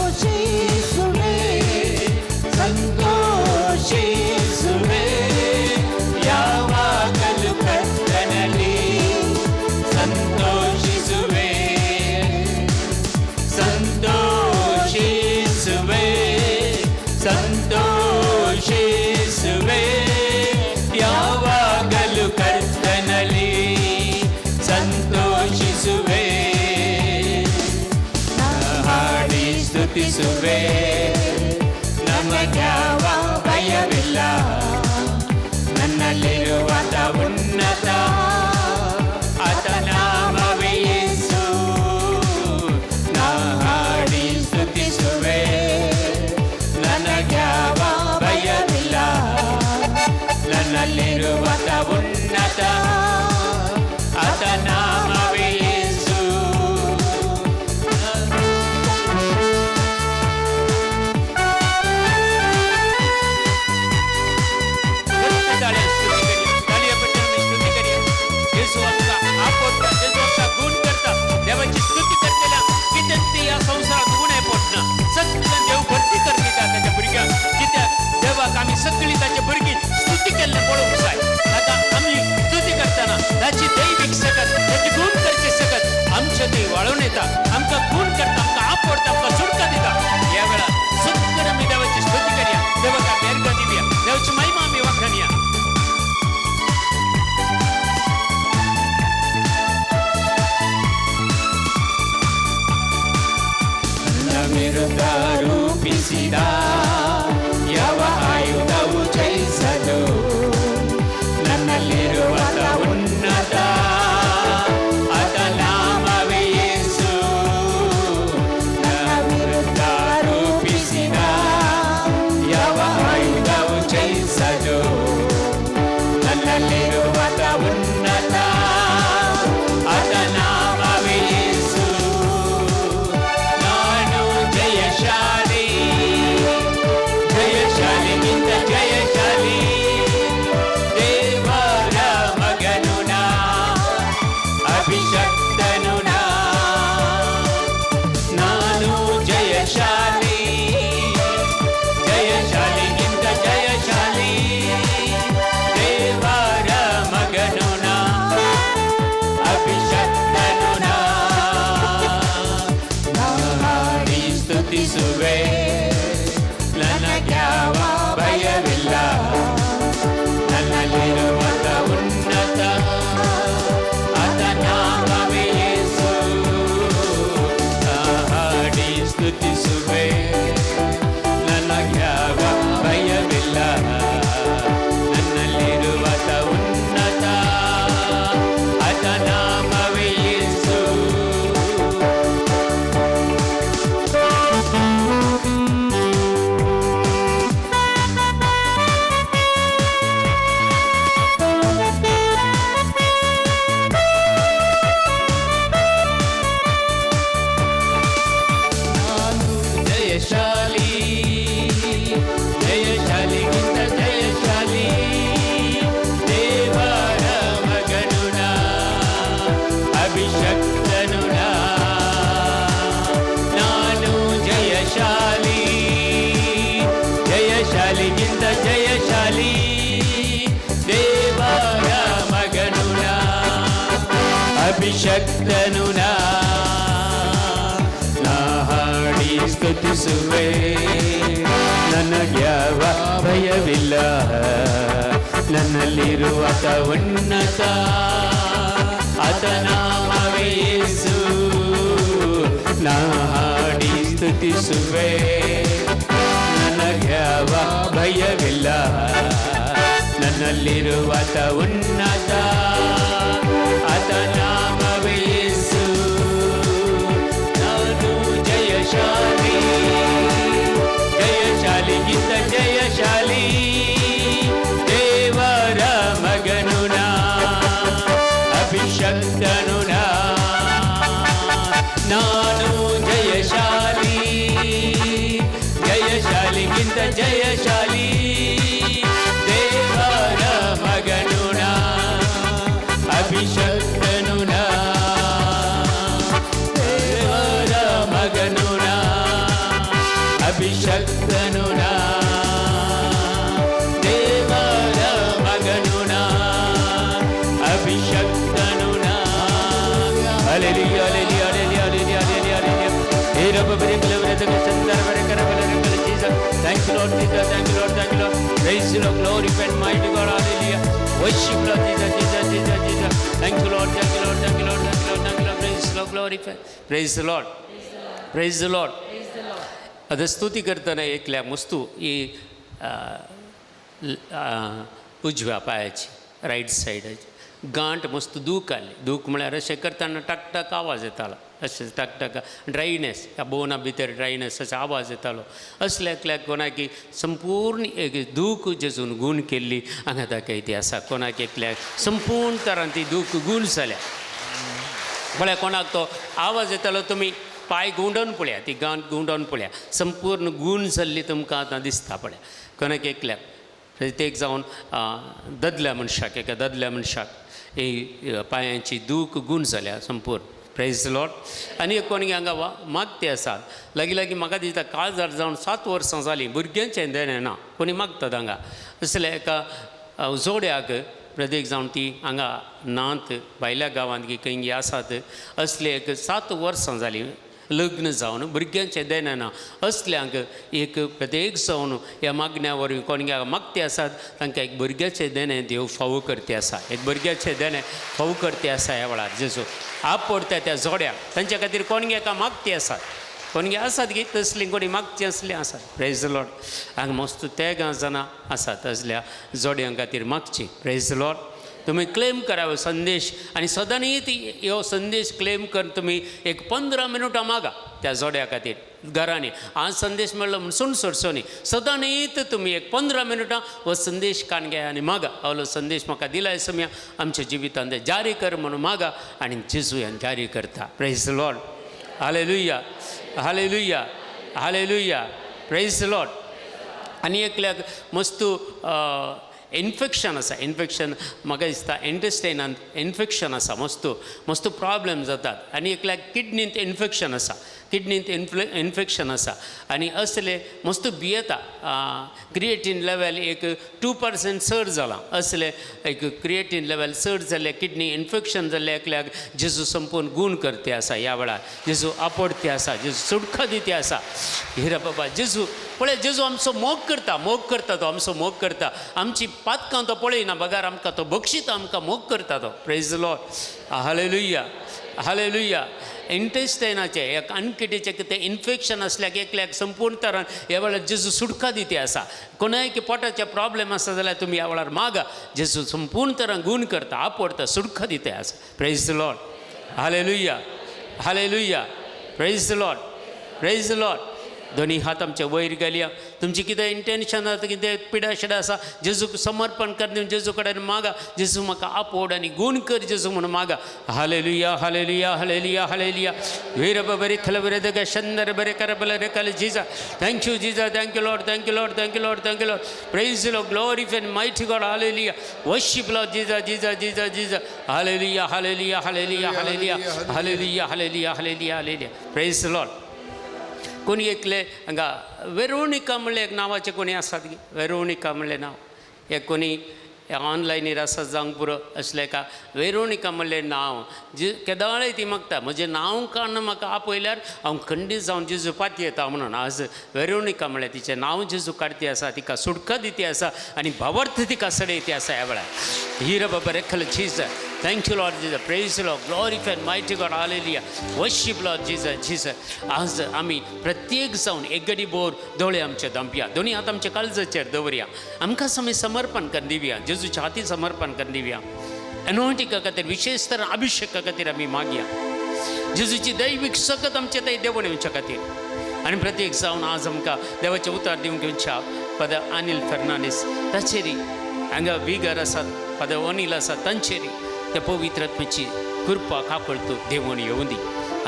ಸಂತೋಷಿಸುವೆ, ಸಂತೋಷಿಸುವೆ, ಯಾವಾಗಲೂ ಕರ್ತನಲ್ಲಿ ಸಂತೋಷಿಸುವೆ. ಸಂತೋಷಿಸುವೆ, ಸಂತೋಷಿಸುವೆ, ಯಾವಾಗಲೂ ಕರ್ತನಲ್ಲಿ ಸಂತೋಷಿಸುವೆ. ಹಾಡಿ ಸ್ತುತಿಸುವೆ, ನಮಗ್ಯಾವ ಭಯವಿಲ್ಲ. ನನ್ನಲ್ಲಿರುವಾತ ಉನ್ನತ, ಆತ ನಾಮವೇ ಯೇಸು. ನಾ ಹಾಡಿ ಸ್ತುತಿಸುವೆ, ನನಗ್ಯಾವ ಭಯವಿಲ್ಲ. ನನ್ನಲ್ಲಿರುವಾತ ಉನ್ನತ, ಆತ ನಾಮವೇ ಯೇಸು. स्तुती करूया, येशू आमकां आपवता, जेजू आमकां गुण करता. देवाची स्तुती करतल्या कित्याक ती ह्या संवसारांत उणें पडना. सगळें देव भरती कर दिता ताच्या भुरग्यांक, कित्याक देवाक आमी सगळीं ताच्या भुरगीं स्तुती केल्लें पळोवंक जाय. आतां आमी स्तुती करतना ಅಭಿಷಕ್ತನು ನಾ ನಾ ಹಾಡಿ ಸ್ತುತಿಸುವೆ ನನಗ್ಯಾವ ಭಯವಿಲ್ಲ ನನ್ನಲ್ಲಿರುವ ಆತ ಉನ್ನತ ಆತ ನಾಮವೇ ಯೇಸು ನಾ ಹಾಡಿ ಸ್ತುತಿಸುವೆ ನನಗ್ಯಾವ ಭಯವಿಲ್ಲ ನನ್ನಲ್ಲಿರುವ ಆತ ಉನ್ನತ ಆತ ನಾಮವೇ ಯೇಸು ನಾನು ಜಯಶಾಲಿ ಜಯಶಾಲಿಗಿಂತ ಜಯಶಾಲಿ ದೇವರ ಮಗನು ನಾ ಅಭಿಷಕ್ತನು ನಾ ನಾನು ಜಯಶಾಲಿ ಜಯಶಾಲಿಗಿಂತ ಜಯಶಾಲಿ ದೇವರ ಮಗನು ನಾ ಅಭಿಷಕ್ತನು ನಾ ದೇವರ ಮಗನು ನಾ ಅಭಿಷಕ್ತನು ನಾ ದೇವರ ಮಗನು ನಾ ಅಭಿಷಕ್ತನು ನಾ. Hallelujah, hallelujah, hallelujah, hallelujah, hallelujah, hallelujah. ಹೇ ರಬ್ಬ ಬರೆ ಕಲ ಬರೆ ತಗ ಸಂದರ ಬರೆ ಕರ ಬಲ ರೆ ಕಲ Jesus. Thank you Lord Jesus, thank you Lord, thank you Lord. Praise you Lord, glory and mighty God, hallelujah. Worship Lord Jesus, Jesus, Jesus, Jesus. Thank you Lord, thank you Lord, thank you Lord, thank you Lord, thank you Lord. Praise you Lord, glorify. Praise the Lord. Praise the Lord. Praise the Lord. आता स्तुती करतना एकल्या वस्तू ही उजव्या पायाची right सायडाची गांठ मस्त दूख आली. दूख म्हळ्यार अशें करतना टक टक आवाज येतालो, अशें टक टक ड्रायनेस, ह्या बोना भितर ड्रायनेस अशें आवाज येतालो. असल्या एकल्याक कोणाकी संपूर्ण एक दूख जेजून गूण केल्ली हांगा दाखयती आसा. कोणाक एकल्याक संपूर्ण तरान ती दूख गूण जाल्या. पळया कोणाक तो आवाज येतालो, तुमी पांय गुंडोवन पळया, ती गांठ गुंडोवन पळया, संपूर्ण गूण जाल्ली तुमकां आतां दिसता. पळया कोणाक एकल्याक प्रत्येक जावन ददल्या मनशाक, एका ददल्या मनशाक ही पांयांची दूख गूण जाल्या संपूर्ण. Praise Lord. आनी एक कोणी हांगा मागते आसात लागीं लागीं म्हाका दिसता काळजार जावन 7 वर्सां जालीं भुरग्यांचें देणें ना. कोणी मागतात हांगा असल्या एका जोड्याक प्रत्येक जावन ती हांगा नात भायल्या गांवांत की खंय आसात असले एक 7 वर्सां जालीं लग्न जावन भुरग्यांचें देणें ना. असल्यांक एक प्रत्येक जावन ह्या मागण्या वरवीं कोण मागते आसात तांकां एक भुरग्याचें देणें देव फावो करते आसा. एक भुरग्याचें देणें फावो करते आसा ह्या वेळार जेजू आपडटा त्या जोड्याक तांच्या खातीर कोण एका मागते आसात, कोण आसात की तसलीं कोणी मागचीं असलीं आसात. Praise the Lord. हांगा मस्त तेगां जाणां आसात असल्या जोड्यां खातीर मागचीं. Praise the Lord. तुमी क्लेम करावं संदेश आनी सदांनी ती ह्यो संदेश क्लेम कर तुमी एक 15 मिनटां मागा त्या जोड्या खातीर घरांनी. आज संदेश मेळ्ळो म्हूण सुन सोडचो न्ही, सदांनीत तुमी एक 15 मिनटां हो संदेश कान घेया आनी मागा, आवलो संदेश म्हाका दिलाय सम्या आमच्या जिवितांत जारी कर म्हणून मागा आनी जेजू ह्यान जारी करता. Praise the Lord. Hallelujah, hallelujah, hallelujah. Praise the Lord. आनी एकल्याक मस्तू इन्फेक्शन आसा. इन्फेक्शन म्हाका दिसता इंटेस्टायनांत इन्फेक्शन आसा, मस्तू मस्तू प्रॉब्लम जातात. आनी एकल्याक किडनींत इन्फेक्शन आसा, किडनींत इन्फेक्शन आसा आनी असले मस्तू भियेता. क्रिएटीन लेवल एक 2% चड जालां, असले एक क्रिएटीन लेवल चड जाल्ले किडनी इन्फेक्शन जाल्ले एकल्याक जेजू संपूर्ण गूण करते आसा ह्या वेळार. जेजू आपडते आसा, जेजू सुटका दिते आसा. हिरा बाबा जेजू पळय, जेजू आमचो मोग करता, मोग करता तो, आमचो मोग करता. आमची पातकां तो पळयना बगार आमकां तो बक्षीता, आमकां मोग करता तो. Praise the Lord. Hallelujah, hallelujah. इंटेस्टायनाचें एक अनकिटीचें कितें इन्फेक्शन आसल्यार एकल्याक संपूर्ण तरान ह्या वेळार जेजू सुटका दिती आसा. कोणाय पोटाचे प्रॉब्लेम आसा जाल्यार तुमी ह्या वेळार मागा, जेजू संपूर्ण तरान गूण करता, आपडता, सुटका दिते आसा. Praise the Lord. Hallelujah, hallelujah. Praise the Lord, praise the Lord. दोनी हात आमचे वयर घालया. तुमचें कितें इंटेन्शन आसा, कितें पिडा शिडा आसा, जेजूक समर्पण कर, जेजू कडेन मागा, जेजू म्हाका आपोड आनी गूण कर जेजू म्हणून मागा. Hallelujah, hallelujah, hallelujah, hallelujah. वीर बरे खल बरे दग शंदर बरे कर बल रे कल Jesus. Thank you Jesus, thank you Lord, thank you Lord, thank you Lord, thank you Lord. Praise Lord, glory and mighty God. Hallelujah. Worship Lord Jesus, Jesus, Jesus, Jesus. Hallelujah, hallelujah, hallelujah, hallelujah, hallelujah, hallelujah, hallelujah, hallelujah. Praise Lord. कोणी एकले हांगा Veronica म्हणलें एक नांवाचें कोणी आसात Veronica म्हणलें नांव एक कोणी ऑनलायनीर आसा जावंक पुरो असलें एका वेरोनिका म्हणलें नांव जे केदाळय ती मागता म्हजें नांव काडून म्हाका आपयल्यार हांव खंडीत जावन जेजू पाती येता म्हणून. आज वेरोनिका म्हणल्यार तिचें नांव जेजू काडती आसा, तिका सुटका दिती आसा आनी भावार्थ तिका सडयती आसा ह्या वेळार. हिरा बाबा रेखल Jesus, thank you Lord Jesus, praise Lord, glorify mighty God, hallelujah, worship Lord Jesus Jesus. आज आमी प्रत्येक जावन एक गडी बोर दोळे आमचे दांपया, दोनी हात आमच्या काळजाचेर दवरया, आमकां आमी समर्पण करून दिवया, जेजूच्या हाती समर्पण करून दिवया. एनोटिका खातीर विशेष तर अभिषेका खातीर आमी मागया, जेजूची दैवीक सकत आमचे थंय देवण येवच्या खातीर. आनी प्रत्येक जावन आज आमकां देवाचें उतार दिवंक घेवच्या फादर अनिल फर्नांडीस ताचेरी, हांगा विगर आसात फादर अनिल आसा तांचेरी त्या पवित्र आत्म्याची कृपा कापडतो देवण येवं दी.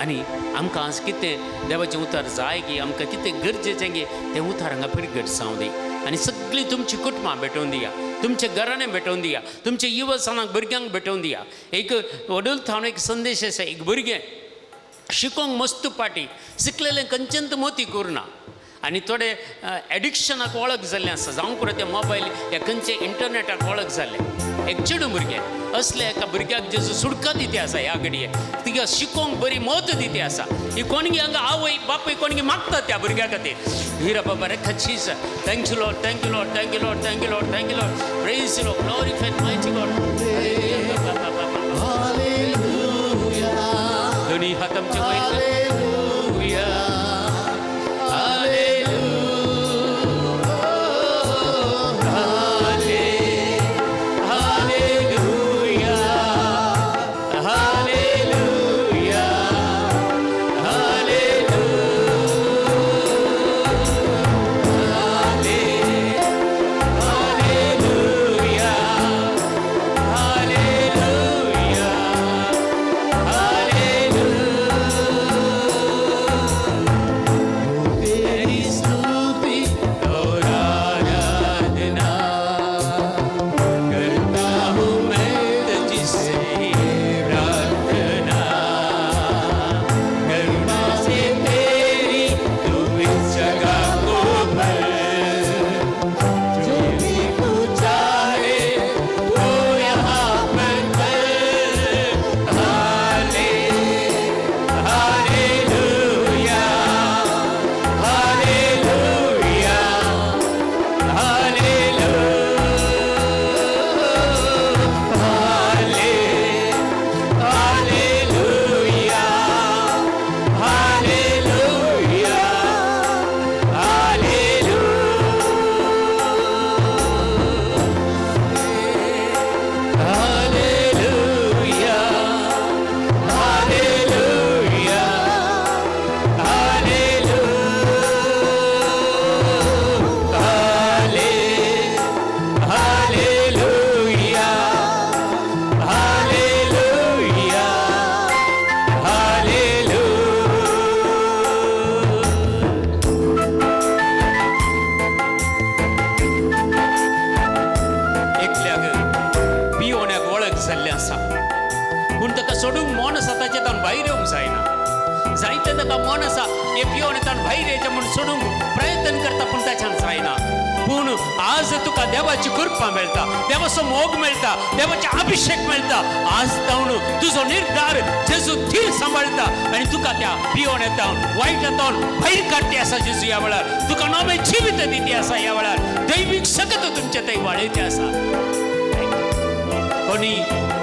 आनी आमकां आज कितें देवाचें उतार जाय गी, आमकां कितें गरजेचें गी तें उतार हांगा पिरगट जावं दी. आनी सगळीं तुमची कुटुंबां भेटोवन दिया, तुमच्या घराणें भेटोवन दिया, तुमच्या युवसानाक भुरग्यांक भेटोवन दिया. एक वडील थावन एक संदेश आसा, एक भुरगें शिकोंक मस्त पाटी शिकलेलें खंयचेंत मोती करुना आनी थोडे एडिक्शनाक वळख जाल्लें आसा, जावंक पुरो ते मोबायल या खंयचे इंटरनेटाक वळख जाल्लें एक चेडूं भुरगें असल्या एका भुरग्याक जेजू सुटका दिती आसा ह्या घडये, तिका शिकोवंक बरी मत दिती आसा. ही कोणगी हांगा आवय बापूय कोणगी मागता त्या भुरग्या खातीर. हिरा बाबा रे खचीस, thank you Lord, thank you Lord, thank you Lord, thank you Lord, thank you Lord, praise Lord, glorify mighty God. दोन्ही हात आमचे वयर. आज तुका देवाची कृपा मेळटा, देवाचो मोग मेळटा, देवाचे अभिषेक मेळटा. आज तावन तुजो निर्धार जेजू थीर सांबाळटा आनी तुका त्या पियोन येता वायट येता भायर काडटी आसा जेजू ह्या वेळार. तुका नवें जिवीत दिती आसा ह्या वेळार, दैवीक शकत तुमचे थंय वाडयते आसा. कोणी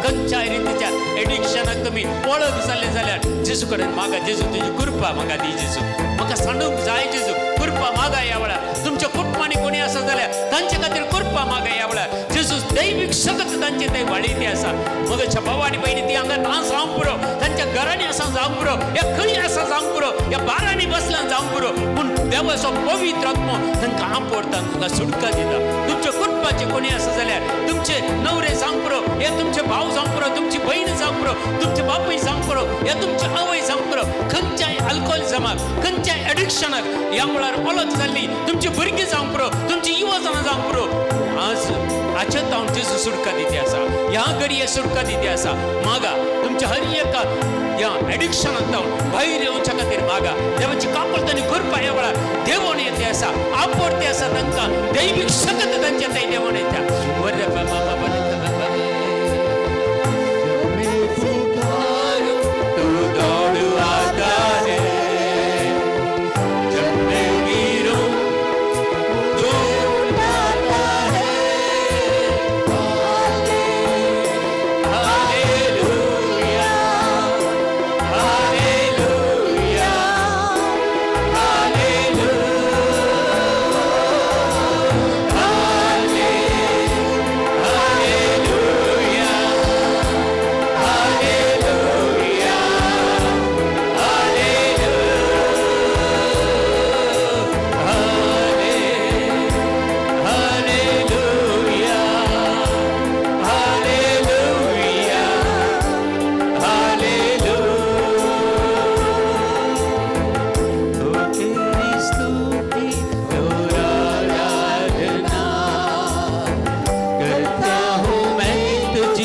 खंयच्याय रितीच्या एडिक्शनाक तुमी वळख जाले जाल्यार जेजू कडेन मागा, जेजू तुजी कृपा म्हाका दी, जेजू म्हाका सांडूंक जाय, जेजू कृपा मागा ह्या वेळार. तुमच्या कुटुंबांनी कोणी आसा जाल्यार तांचे खातीर कृपा मागा ह्या वेळार. जेजू दैवीक शकत तांचे थंय वाडयती आसा. मगच्या भाव आनी भयणी ती हांगा ना जावंक पुरो, तांच्या घरांनी आसा जावंक पुरो, ह्या खंय आसा जावंक पुरो, ह्या बारांनी बसला जावंक पुरो, पूण देवाचो पवित्र आत्मो तांकां आपवडटा, तांकां सुटका दिता. तुमच्या कुटुंबाचे कोणी आसा जाल्यार तुमचे नवरे जावंक पुरो, हे तुमचे भाव जावंक पुरो, तुमची बहीण जावंक पुरो, तुमचे बापूय जावंक पुरो, या तुमची आवय जावंक पुरो, खंयच्याय अल्कोहोलिजमाक, खंयच्याय एडिक्शनाक ह्या मुळार वळख जाल्ली तुमची भुरगीं जावंक पुरो, तुमची युवजनां जावंक पुरो, आज हाचे तावन जेजू सुटका दिती आसा, ह्या घडये सुटका दिती आसा. मागा तुमच्या हर एका ह्या एडिक्शनाक तावन भायर येवच्या खातीर मागा. देवाची कापड आनी कृपा ह्या वेळार देवण येते आसा, आपवडते आसा तांकां, दैवीक शकत तांचे थंय देवण येता. बरें बाबा.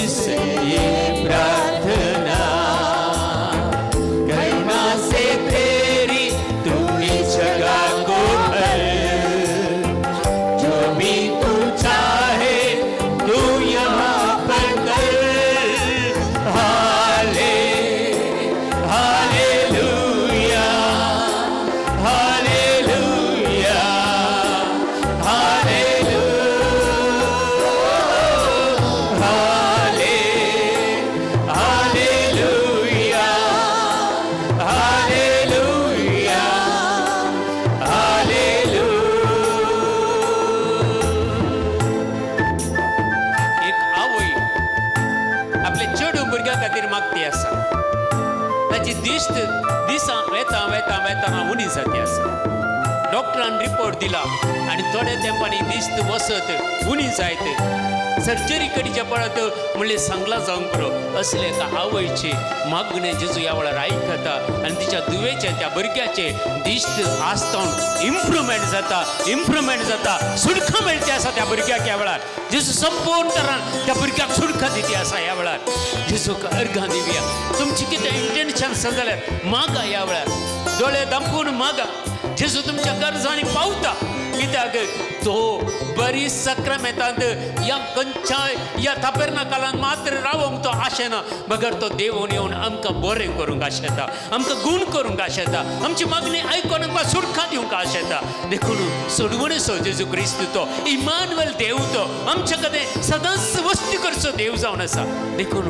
तुझसे ये प्रार्थना, करुणा से तेरी तू इस जगह को भर, जो भी तू चाहे तू यहाँ पर कर। हाले हालेलुया हालेलुया हालेलुया हाले हालेलुया हालेलुया हालेलुया। एक आवय आपले चेडूं भुरग्या खातीर मागती आसा, ताची दिश्ट दिसां वेता वेता वेताना उणी जाती आसा। डॉक्टरान रिपोर्ट दिला आनी थोड्या तेंपानी दिश्ट वसत उणी जायत, सर्जरी करचे पडत म्हणलें सांगलां जावंक पुरो। असले एका आवयचे मागणें जेजू ह्या वेळार आयकता आनी तिच्या धुवेचें त्या भुरग्याचें दिश्ट आसतावन इम्प्रुवमेंट जाता, इम्प्रुवमेंट जाता, सुटका मेळची आसा त्या भुरग्याक ह्या वेळार। जेजू संपूर्ण तरान त्या भुरग्याक सुटका दिती आसा ह्या वेळार। जेजूक अर्घां दिवया। तुमची कितें इंटेन्शन आसा जाल्यार मागा ह्या वेळार, दोळे दामकून मागा, जेजू तुमच्या गरजांनी पावता। कित्याक तो बरी सक्रामेंतांत ह्या खंयच्या ह्या ताबेर्नाकलांत मात्र रावोंक तो आशेना, बगर तो देवून येवन आमकां बरें करूंक आशेता, आमकां गूण करूंक आशेता, आमची मागणी आयकून आमकां सुटका दिवंक आशेता। देखून सोडवणेचो जेजू क्रिस्त तो इमानुएल देव तो आमच्या कडेन सदांच वस्ती करचो देव जावन आसा। देखून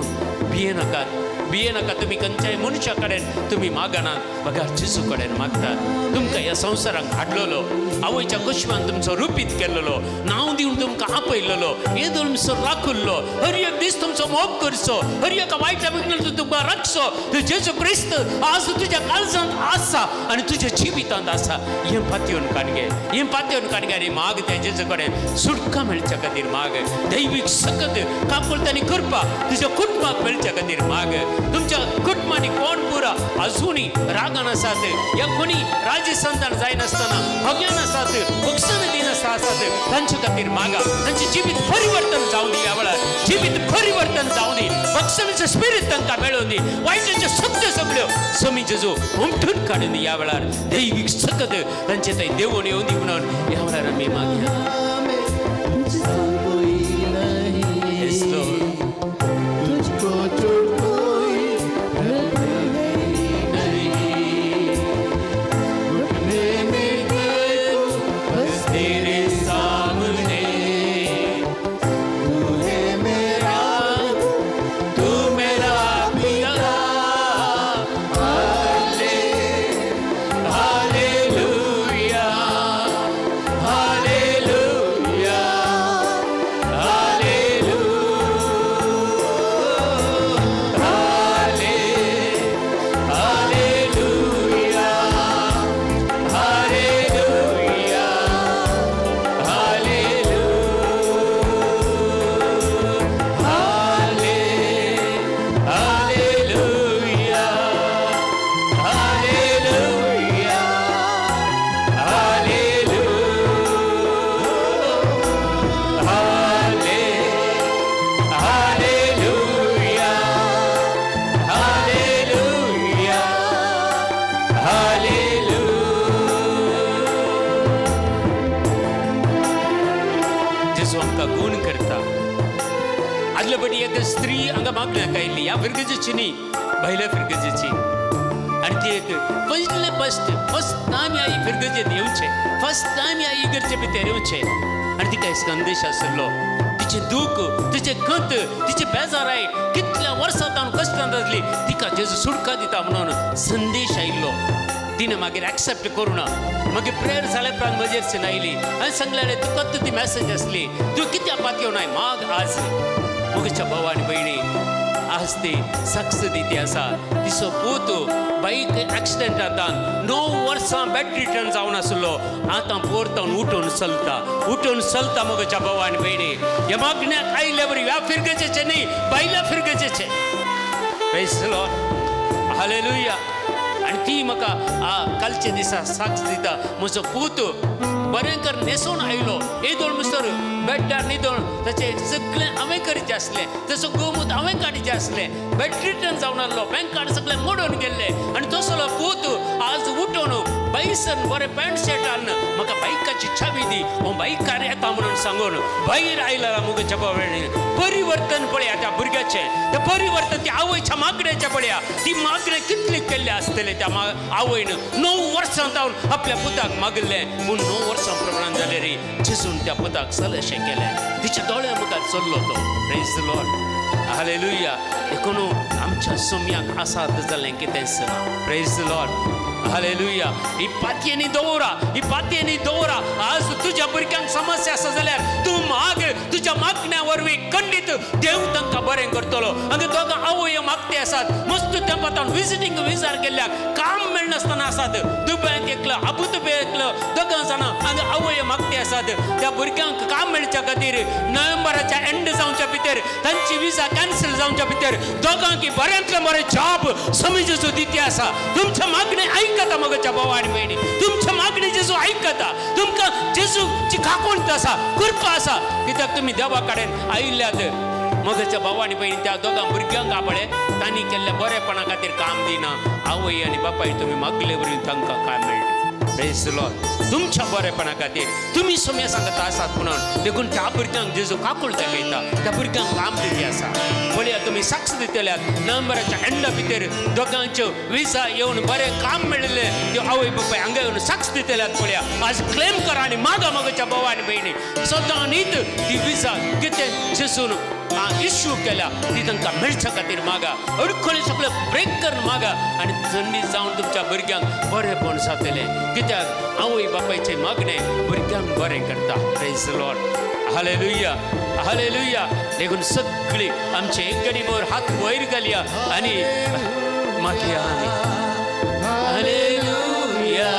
भियेनाकात, भियेनाका तुमी खंयच्याय मनशा कडेन तुमी मागनात, बगर जेजू कडेन मागतात। तुमकां ह्या संवसाराक हाडलेलो, आवयच्या कुशवान तुमचो रुपीत केल्लो, नांव दिवन तुमकां आपयल्लो, येदोळ तुमचो राखुल्लो, हर एक दीस तुमचो मोग करचो, हर एका वायटा विघ्नांतून तुमकां राखचो तो जेजू क्रिस्त आज तुज्या काळजांत आसा आनी तुज्या जिवितांत आसा। हें पातयेवन काडगे, हें पातयेवन काडगे आनी माग त्या जेजू कडेन सुटका मेळच्या खातीर माग, दैवीक सकत काकुळट आनी कृपा तुज्या कुटुंबाक मेळच्या खातीर माग। तुमच्या कुटुंबांनी कोण पुरा अजूनय रागान आसात या कोणी राजी संतान जायनासतना भग्यान आसात, बक्षण दिनासतना आसात, तांचे खातीर मागा, तांचें जिवीत परिवर्तन जावं दी ह्या वेळार, जिवीत परिवर्तन जावं दी, बक्षणाचें स्पिरीट तांकां मेळूं दी, वायटाच्यो सत्य सगळ्यो समी जेजू उमटून काडून दी ह्या वेळार, दैवीक सकत तांचे थंय देवून येवं दी म्हणून ह्या वेळार आमी मागया। Yes, Lord. तुझको छोड़ कोई नहीं, घुटने में गए बस तेरे सामने, तू है मेरा, तू मेरा पिता। हाले हालेलुया हालेलुया हालेलुया हाले हालेलुया हालेलुया हालेलुया हाले हालेलुया हालेलुया हालेलुया हाले हालेलुया हालेलुया हालेलुया। जेजू आमकां गूण करता। आदले पटी एक स्त्री हांगा मागण्याक आयिल्ली, ह्या फिरगजेची न्ही, भायल्या फिरगजेची, आनी ती एक पयले फर्स्ट फर्स्ट टायम ह्या फिरगजेंत येवचें, फर्स्ट टायम ह्या इगर्जे भितर येवचें, आनी तिका एक संदेश आशिल्लो, तिचें दूख, तिचें खंत, तिचें बेजाराय कितल्या वर्सां तावन कश्टांत आसली, तिका जेजू सुटका दिता म्हणून संदेश आयिल्लो। तिणें मागीर एक्सेप्ट करूं ना, मागीर प्रेयर जाल्या उपरांत म्हजेर सीन आयली आनी सांगलें तुका ती मॅसेज आसली, तूं कित्याक पातयेवनाय माग आज। म्हज्या भाव आनी भयणी आज ती साक्ष दिती आसा, तिचो पूत बाईक एक्सिडंट जाता 9 वर्सां बेड रिटर्न जावन आसलो, आतां पोरतून उठून चलता, उठून चलता। म्हज्या भाव आनी भयणी ह्या मागण्याक आयिल्ले बरी ह्या फिरगेचें न्ही, भायल्या फिरगेचें। Praise the Lord, hallelujah. आनी ती म्हाका कालच्या दिसा साक्ष दिता, म्हजो पूत बरें कर न्हेसून आयलो, येदोळ मिस्टर बेड्डार न्हिदोन ताचें सगळें हांवें करचें आसलें, तसो गोमूत हांवें काडचें आसलें. बेड रिटर्न जावन आसलो, बँकान सगळें मोडून गेल्लें. आनी तसलो पूत आज उठून बायसन बरें पॅन्ट शर्ट हाडून म्हाका बायकाची चावी दी, हांव बायकार येता म्हणून सांगून भायर आयला. मुगच्या बावळ्यांनी परिवर्तन पळया त्या भुरग्याचें, तें परिवर्तन त्या आवयच्या मागण्याचें पळया. ती मागणें कितली केल्लें आसतलें त्या आवयन 9 वर्सां जावन आपल्या पुताक मागिल्लें, पूण 9 वर्सां प्रमाणान जालें रे जेजून त्या पुताक सलशें केलें. तिच्या दोळ्या मुखार चल्लो तो. Praise the Lord, hallelujah. देखून आमच्या सोम्याक आसात जालें कितेंच ना. Praise the Lord, hallelujah. ही पातयेनी दवरा, ही पातयेनी दवरा. आज तुज्या भुरग्यांक समस्या आसा जाल्यार तूं माग, तुज्या मागण्या वरवीं खंडीत देव तांकां बरें करतलो. हांगा दोगां आवय मागते आसात, मस्त तेंपांत विजिटींग विजार गेल्ल्याक काम मेळनासतना आसात. दुबयंत एकलो, अबू दुबय एकलो, दोगां जाणां हांगा आवय मागते आसात. त्या भुरग्यांक काम मेळच्या खातीर नोव्हेंबराच्या एंड जावच्या भितर तांची विजा कॅन्सल जावच्या भितर दोगांकी बऱ्यांतलें बरें जॉब समीजेचो दिती आसा. तुमच्या मागणें आयकता मगच्या भाव आनी भयणी, तुमच्या मागणी जेजू आयकता. तुमकां जेजूची काकूळट आसा, कृपा आसा, कित्याक तुमी देवा कडेन आयिल्ल्यात. मगच्या भाव आनी भयणी त्या दोगां भुरग्यांक आपले तांणी केल्ल्या बरेपणा खातीर काम दिना. आवय आनी बापाय तुमी मागले वरवीं तांकां काम मेळटा. Praise the Lord. तुमच्या बरेपणा खातीर तुमी सोम्या सांगता आसात म्हणून देखून त्या भुरग्यांक जेजू काकूळ दाखयता, त्या भुरग्यांक काम दिती आसा. पळया तुमी साक्ष दितल्यात नोव्हेंबराच्या एंडा भितर दोगांच्यो विजा येवन बरें काम मेळिल्लें त्यो आवय बापाय हांगा येवन साक्ष दितल्यात. पळया आज क्लेम करा आनी मागा मगच्या भाव आनी भयणी सदां न्हीत ती विजा कितें जेजून इश्यू केल्या ती तांकां मेळच्या खातीर मागा. अडखळी सगळें ब्रेक करून मागा आनी थंडी जावन तुमच्या भुरग्यांक बरेंपण जातलें. कित्याक आवय बापायचें मागणें भुरग्यांक बरें करता. Praise the Lord, hallelujah, hallelujah. देखून सगळीं आमचे एक गडीभर हात वयर घालया आनी मागया आमी. हालेलुया,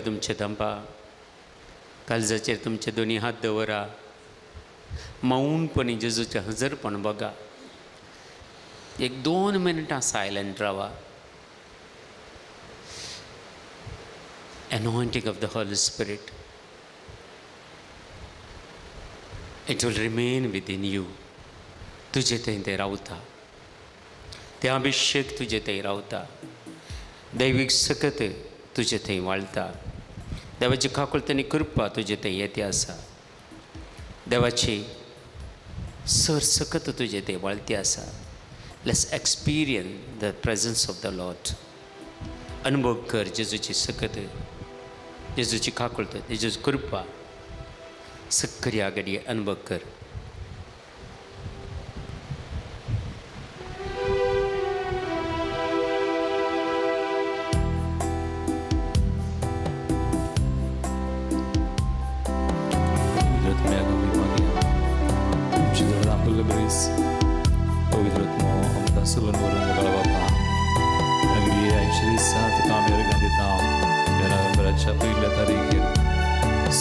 तुमचे दंपा काळजाचेर तुमचे दोनी हात दवरा, मौनपणी जेजूचें हजरपण बघा. एक 2 मिनटां सायलंट रावा. Anointing of the Holy Spirit, it will remain within you. तुजे थंय तें रावता, तें अभिशेक तुजे थंय रावता, दैवीक सकत तुजे थंय वाळटा, देवाची काकुळट आनी कृपा तुजे थंय येते आसा, देवाची सर सकत तुजे थंय वाळती आसा. Let's experience the presence of the Lord. अनुभव कर जेजूची सकत, जेजूची काकुळट, जेजूची कृपा. सक्रिया घडये अनुभव कर. पवित्र आत्म्याक आमी मागया आमची जड आपले बरीच पवित्र आत्मो आमकां सोलून व्हरून मोगाळ बापा आनी आयच्या दिसा तुका आमी अर्गां दिता. ह्या नोव्हेंबराच्या पयल्या तारीखेर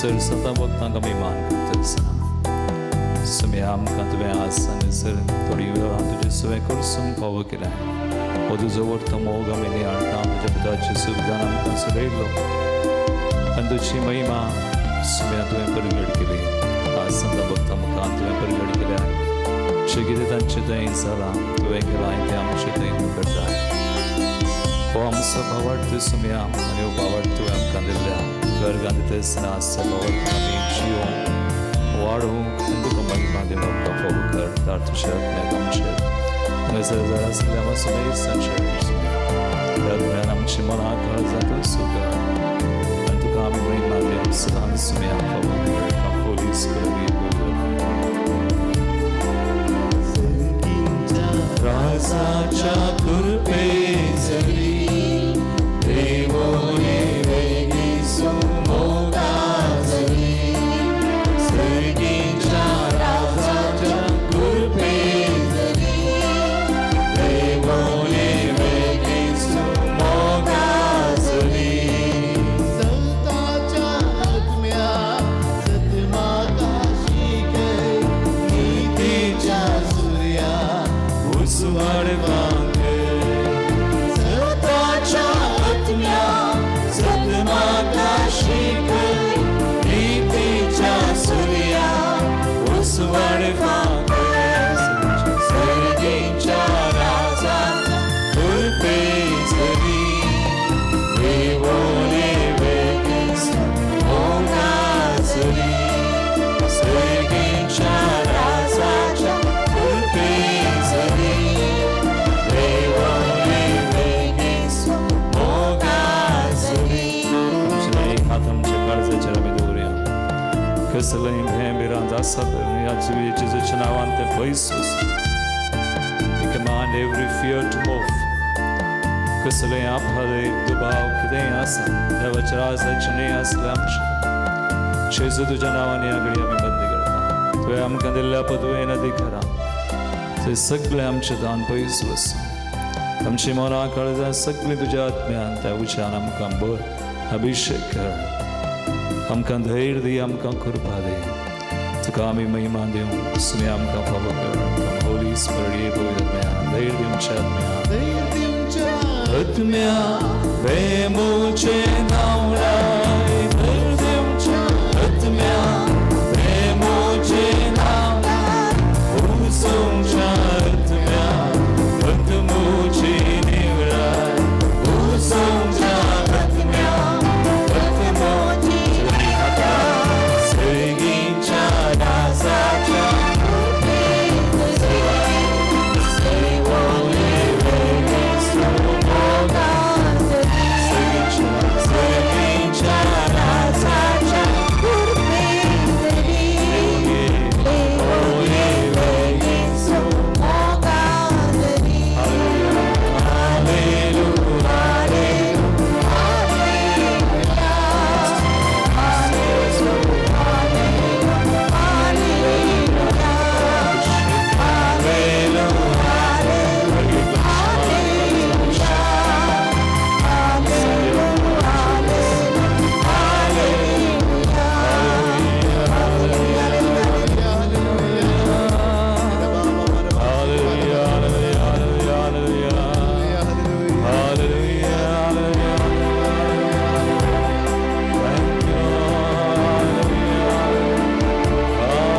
सर सतां भक्तांक आमी मान करता आसा. सुम्या आमकां तुवें आज हांगासर थोडी वेळां तुजें सुवें करसून फावो केलें. हो तुजो वर्त मोग आमी नियाळटा. तुज्या पुताचें सुखदान आमकां सोडयलो आनी तुजी महिमा सुम्या तुवें परगट केली. आज संता भक्ता मुखार तुवें परगट केल्या. जें कितें तांचे थंय जालां तुवें केलां तें आमचे थंय तूं करता. हो आमचो भावार्थ सुम्या आनी हो भावार्थ तुवें आमकां दिल्ल्या गर्गां दिता आसतना आजचो भावार्थ आमी जियोंक वाडोवंक आनी तुका महिमा दिवंक आमकां फावो कर. तार तुज्या आत्म्याक आमचेर हांगासर जाय आसल्या आमकां सुमेर सुम्या त्या आत्म्यान आमची मनां काळजां तूं सुकर आनी तुका आमी महिमा दिवंक सदांच सुम्या फावो कर. Holy Spirit, राजाच्या कृपेजरी देवोने वेगी सुमोगाजरी सर्गीच्या राजाच्या कृपेजरी देवोने वेगी सुमोगाजरी संताच्या आत्म्या सतमाता शिकै नीतीच्या सूर्या उजवाड वांगे सताच्या आत्म्या सतमाता शिकै नीतीच्या सूर्या उजवाड वांगे सर्गीच्या राजा कृपेजरी देवोने वेगी सुमोगाजरी सर्गीच्या राजाच्या कृपेजरी देवोने वेगी सुमोगाजरी. आमचे एक हात आमच्या काळजाचेर आमी दवरुया. कसलेंय भें भिरांत आसा तर ह्या जेजूच्या नांवान तें पयस वचूं. We command every fear to move. कसलेंय अपहरे दुबाव कितेंय आसा देवाच्या राजाचें न्हय आसलें आमचें जेजू तुज्या नांवान ह्या घडी आमी बंद करता. तुवें आमकां दिल्ल्या पदवेन अधिकारान ते सगळें आमचें दान पयस वचूं. आमची मनां काळजां सगळीं तुज्या आत्म्यान त्या उच्यान आमकां बर अभिशेक कर. आमकां धैर्य दी, आमकां कृपा दी. तुका आमी महिमा दिवं सुम्या आमकां फावो कर. आमकां होली स्पिरिट पवित्र आत्म्या धैर्य दिवच्या आत्म्या आत्म्या प्रेमूचे नाव लाय धैर्य दिवच्या आत्म्या प्रेमूचे नाव लाय उसुंच्या आत्म्या आत्मूची निवडाय उसुंच्या आत्म्या आत्मूची निवडाय सर्गीच्या राजाच्या सर्गीच्या राजाच्या Hallelujah, hallelujah, hallelujah, hallelujah, hallelujah. Thank you, hallelujah,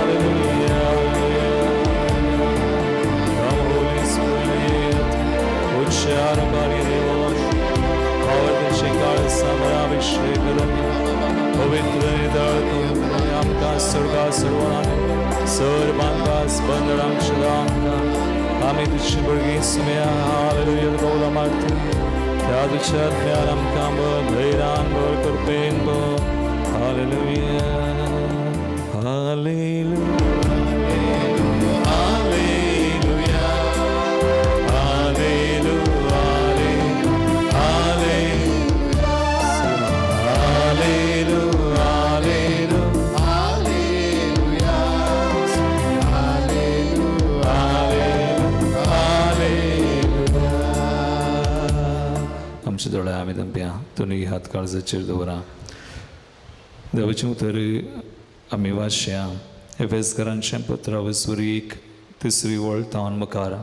hallelujah, hallelujah. Come, Holy Spirit, उच्चार कार्य देवोश, पवित्र काळ समराभिषेक पवित्र आमकां स्वर्गा सर्वांनी सर बांदपास बंदरांक सुद्दां आमकां आमी तुजी भुरगीं सुम्या हालेलुया कौलां मारता. त्या तुज्या आत्म्यान आमकां बर धैर्यान बर कृपेन बर. हालेलुया. आमचे दोळे आमी दंपया, दोनूय हात काळजाचेर दवरा. देवाचें उतर आमी वाचया एफेसकरांचें पत्र वसुरी 1 तिसरी वळ तावन मुखार.